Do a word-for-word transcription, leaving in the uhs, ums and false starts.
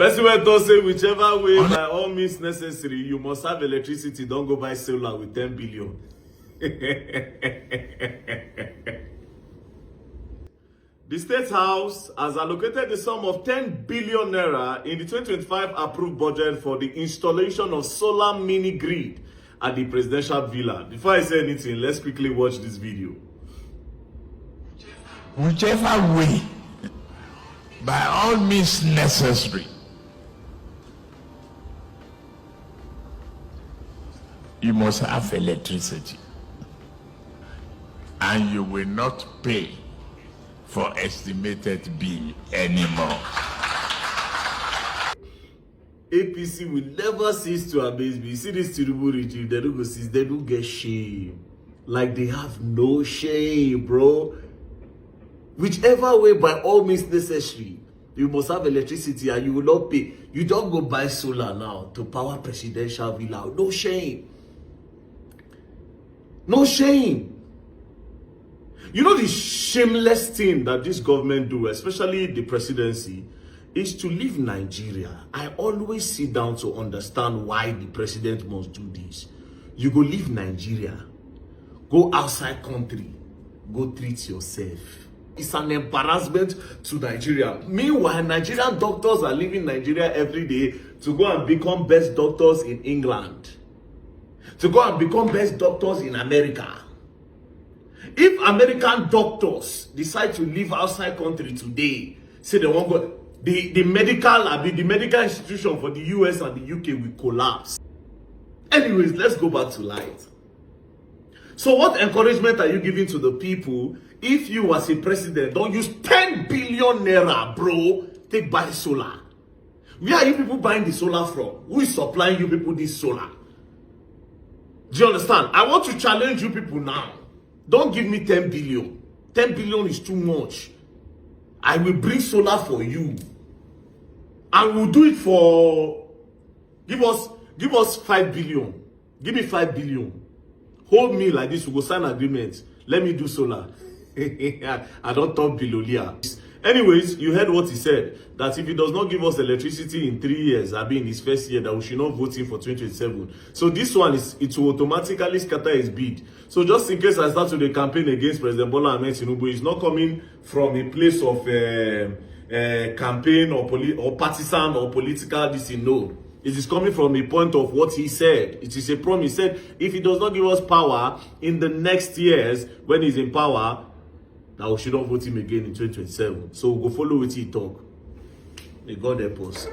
Person wey talk say whichever way, by all means necessary, you must have electricity, don go buy solar with ten billion. The State House has allocated the sum of ten billion naira in the twenty twenty-five approved budget for the installation of solar mini grid at the presidential villa. Before I say anything, let's quickly watch this video. Whichever way, by all means necessary, you must have electricity, and you will not pay for estimated bill anymore. A P C will never cease to amaze me. You see this Tinubu regime, they don't go cease, they don't get shame. Like, they have no shame, bro. Whichever way, by all means necessary, you must have electricity and you will not pay. You don't go buy solar now to power presidential villa. No shame. No shame. You know the shameless thing that this government do, especially the presidency, is to leave Nigeria. I always sit down to understand why the president must do this. You go leave Nigeria, go outside country, go treat yourself. It's an embarrassment to Nigeria. Meanwhile, Nigerian doctors are leaving Nigeria every day to go and become best doctors in England, to go and become best doctors in America. If American doctors decide to leave outside country today, say they won't go, the, the medical, I mean, the medical institution for the U S and the U K will collapse. Anyways, let's go back to light. So what encouragement are you giving to the people if you as a president don't use ten billion naira, bro, take buy solar? Where are you people buying the solar from? Who is supplying you people this solar? Do you understand? I want to challenge you people now. Don't give me ten billion. Ten billion is too much. I will bring solar for you. And we'll do it for, give us, give us five billion. Give me five billion. Hold me like this, we go sign agreement. Let me do solar. I don't talk below here. Anyways, you heard what he said, that if he does not give us electricity in three years, I mean, in his first year, that we should not vote him for twenty twenty-seven. So this one is, it will automatically scatter his bid. So just in case I start to the campaign against President Bola Ahmed Tinubu, he's not coming from a place of uh, uh, campaign or, polit- or partisan or political this thing. No, it is coming from a point of what he said. It is a promise. He said if he does not give us power in the next years when he's in power, that we should not vote him again in twenty twenty-seven. So we'll go follow what he talk. May God help us.